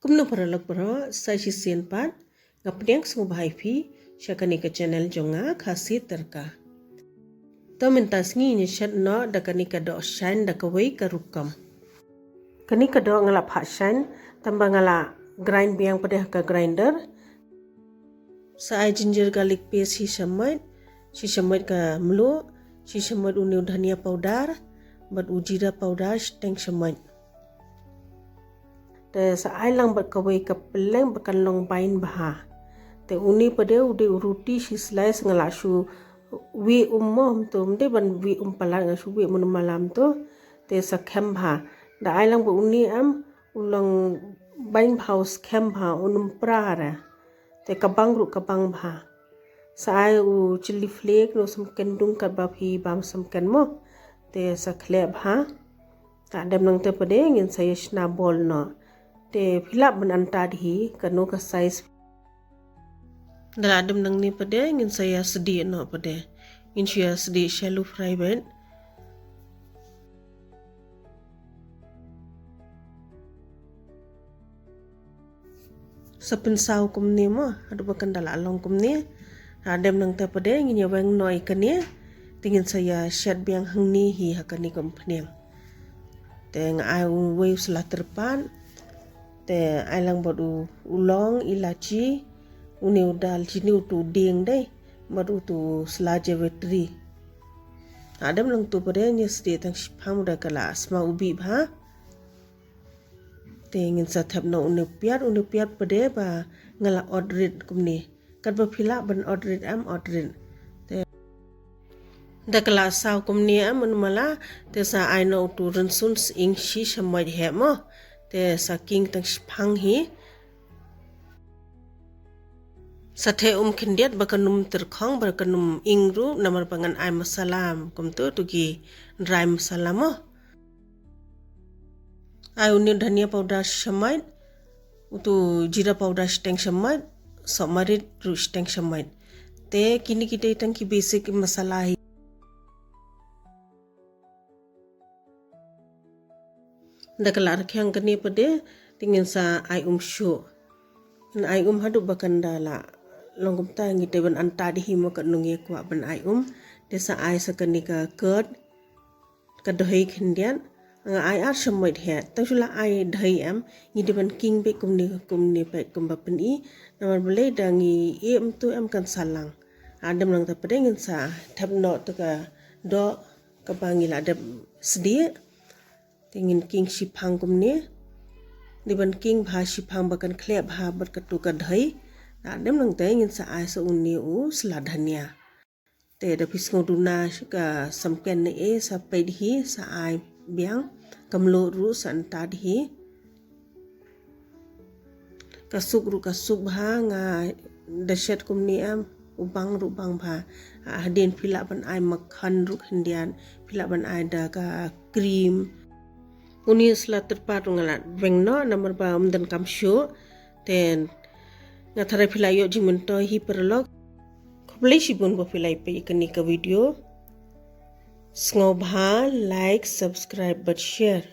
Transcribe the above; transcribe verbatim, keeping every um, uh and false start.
Kumno paralok baroh, sa shisien pat nga pdiang sngewbha ïa phi sha kane ka channel jong nga, Khasi Tyrka. To mynta sngi ngin shet noh da kane ka doh shain da kawei ka rukom. Kane ka doh nga la phah shain, tangba nga la grind biang pat da ka grinder. Sa ai ginger garlic paste shi shamoit, shi shamoit ka mluh, shi shamoit une u dhania powder bad u jeera powder shiteng shamoit. Te sa ai lang bad kawei ka pylleng ba kan long bain bha. Te une pat de u dei u ruti shi slice, nga la shu wieh um mo, ym to, ym dei ban wieh um palat, nga shu wieh mynmalam to. Te sa khem bha. Da ai lang bad une em, u long bain bha, u skhem bha, un ym pra re. Te ka bang ruh ka bang bha. Sa ai u chilli flake, no, samken dung katba phi bam samken mo. Te sa khleh bha. Te hadien nangta pat de ngin sa ïa shna ball noh. Te phi lah ban antad hi kano ka size. Da la dep nangne pat de ngin sa ïa sdieh noh pat de. Ngin shu ïa sdieh shallow fry beit. Sa pynsaw kumne mo, haduh ba kan da la long kumne. Hadien nangta pat de ngin ïa weng noh ïa kane. Te ngin sa ïa shet biang hangne hi ha kane ka umphniang. Te nga ai uwei u sla tyrpad. Te ai lang bad u, u long, ilachi, une u dalchini, utu u dieng dei, bad utu u sla jawitri. Hadien nangta pat de ngin sdieh tang shiphang da ka la sma u bih bha. Te ngin sa thep noh une u piat, une u piat pat de ba nga la ot rit kumne. Katba phi lah ban ot rit em ot rit. Te da ka la saw kumne em mynmalam, te sa ai noh utu rynsun sying shi shamoit heh mo. Te sa king tang shiphang hi. Sa theh um khyndiat ba kan ym tyrkhong, ba kan ym ing ruh, namar ba ngan ai masala kumtu, tu ki dry masala mo. Ai une u dhania powder shamoit, utu jeera powder shiteng shamoit, sohmarit ruh shiteng shamoit. Te kine ki dei tang ki basic masala hi. Da ka la rkhiang kane pat de, te ngin sa ai um shuh. Ngin ai um haduh ba kan da la long kumta, ngi dei ban antad hi mo, katno ngi kwah ban ai um. Te sa ai sa kane ka curd, ka dhi khyndiat, nga ai ar shamoit heh, tang shu la ai dhi em, ngi dei ban king beit kumne, kumne beit kumba pyni, namar balei da ngi ïeh um tu em kan sa lang. Hadien nangta pat de ngin sa thep noh tu ka doh kaba ngi la dep sdieh. Te ngin king shiphang kumne. Dei ban king bha shiphang ba kan khleh bha bad katu ka dhi. Hadien nangta ngin sa ai sa une u sla dhania. Te da phi sngew duna ka samken ne ei, sa peit hi, sa ai biang, ka mluh ruh sa antad hi. Ka suk ruh ka suk bha, nga da shet kumne em, u bang ruh bang bha. Ah, hadien phi lah ban ai makhan ruh khyndiat, phi lah ban ai da ka cream. Une u sla tyrpad ruh nga la weng noh, namar ba um donkam shuh. Te nga tharai phi la ïoh jingmyntoi hi paralok. Khublei shibun ba phi la peit ïa kane ka video. Sngewbha like, subscribe bad share.